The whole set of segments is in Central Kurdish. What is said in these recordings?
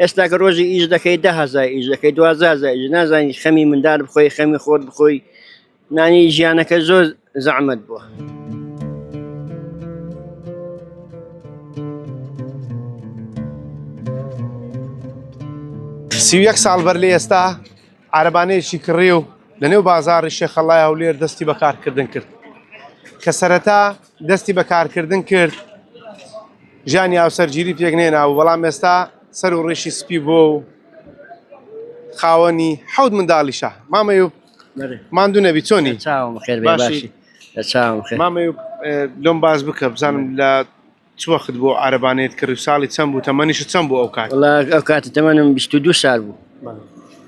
ئێستا کە ڕۆژی ئیش دەکەی 10هزار ئیش دەکەی 12هزار ئیش نازانی خەمی مندار بخۆی خەمی خۆت بخۆی نانی ژیانەکە زۆر زەحمەت بووە. 31 ساڵ بەر لە ئێستا عارەبانەیەکی کڕی و لە نێو بازاڕی شێخەڵای هەولێر دەستی بە کارکردن کرد کە سەرەتا دەستی بە کارکردن کرد ژیانی هاوسەرگیری پێک نێنابوو بەڵام ئێستا سەر و ڕیشی سپی بۆ و خاوەنی حەوت منداڵیشە مامە یوب ماندوو نەبی چۆنی چاوم خێر بێ باشی لە چاوم خێر مامە یوب لۆم باس بکە بزانم لە چ وەخت بۆ عربانەیەت کڕی و ساڵی چەند بوو تەمەنیشت چەند بوو ئەو کات وەڵا ئەو کاتە تەمەنم 22 سال بوو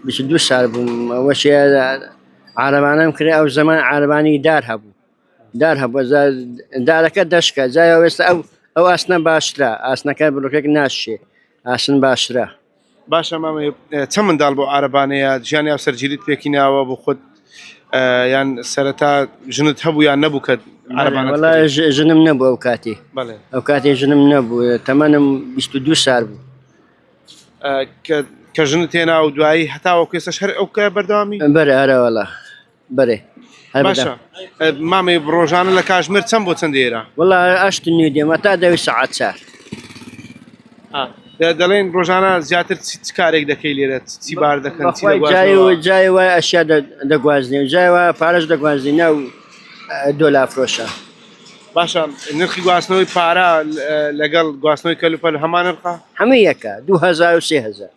22 سال بووم ئەوەشێ عربانەم کرد ئەو زەمان عربانی دار هەبوو دار هەبوو دارەکە دەشکە جای ئێستا ئەو ئەو ئاسنە باشترە ئاسنەکە بلۆکێک ناشێ ئاسن باشترە باشە مامە چەند منداڵ بۆ عربانەیە ژیانی هاوسەرگیریت پێکی ناوە بۆ خۆت یان سەرەتا ژنت هەبوو یان نەبوو کە عربانە وەڵا ژنم نەبوو ئەو کاتی بەڵێ ئەو کاتی ژنم نەبوو تەمەنم 22 سال بوو کە ژنت هێنا و دوایی هەتاوەکو ئێستاش هەر ئەو کە بەردەوامی بەرە ئەرە وەڵا بەرێ باشە مامێ ڕۆژانە لە کاژمێر چەند بۆ چەند ئێرە وڵا ئەشت نوێ دێمە تا دەوی سەعات چار دەڵێن ڕۆژانە زیاتر چ کارێک دەکەی لێرە چی بار دەکەن جای و جای وای ئەشیا دەگوازنێ و جای وای پارەش دەگوازنی ناو دۆلا فرۆشە باشە نرخی گواستنەوەی پارە لەگەڵ گواستنەوەی کەلوپەل هەمان نرخە هەموو یەکە 2000 و 3000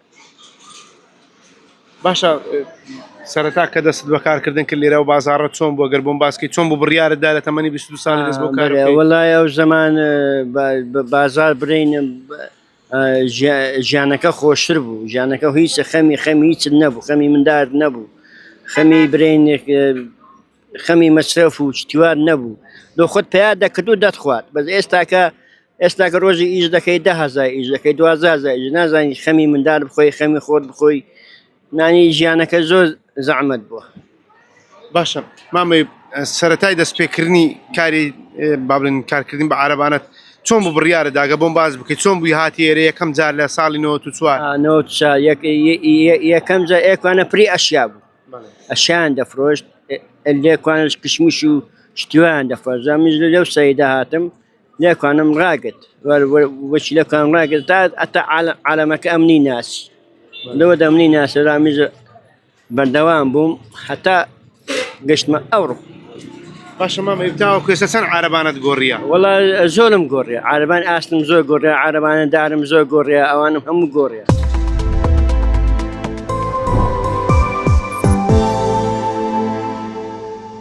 باشە سەرەتا کە دەست بەکارکردن کرد لێرە و بازاڕە چۆن بۆ گەر بۆم باسکی چۆن بۆ بڕیارت دا لە تەمەنی 22 ساڵی دەست بۆ کار بکەیت؟ وەڵای ئەو زەمان بازار برین ژیانەکە خۆشتر بوو ژیانەکە هیچ خەمی خەمی هیچ نەبوو خەمی مندار نەبوو خەمی برین خەمی مەسرەف و شتیوار نەبوو لۆ خۆت پیا دەکرد و دەتخوارد بەس ئێستاکە ئێستاکە ڕۆژی ئیش دەکەی 10هزار ئیش دەکەی 12هزار ئیش نازانی خەمی مندار بخۆی خەمی خۆت بخۆی نانی ژیانەکە زۆر زەحمەت بووە. باشە مامەی سەتای دەستپێکردنی کاری با بڵێن کارکردن بە عربانەت چۆن بۆ بڕیارە داگە بۆم باز بکەیت چۆن بووی هاتی ئێرە یەکەم جار لە ساڵی 94 یەکەم جار ئێکوانە پری ئەشیا بوو ئەشیان دەفرۆشت لێکوانش کشمیش و شتیوان دەفرۆشت منیش لەو سەیدا هاتم لێکوانم ڕاگرت وەچی لەکوان ڕاگرت تا ئەتا عالەمەکە ئەمنی ناسی لەوە دەمنی ناسی ڕامیز بەردەوام بووم هەتا گەشتمە ئەوڕۆ باشە مامە تاوەکو ئێستا چەند عارەبانەت گۆڕیە وەڵا زۆرم گۆڕیە عارەبان ئاستم زۆر گۆڕیا عارەبانە دارم زۆر گۆڕیا ئەوانم هەموو گۆڕیا.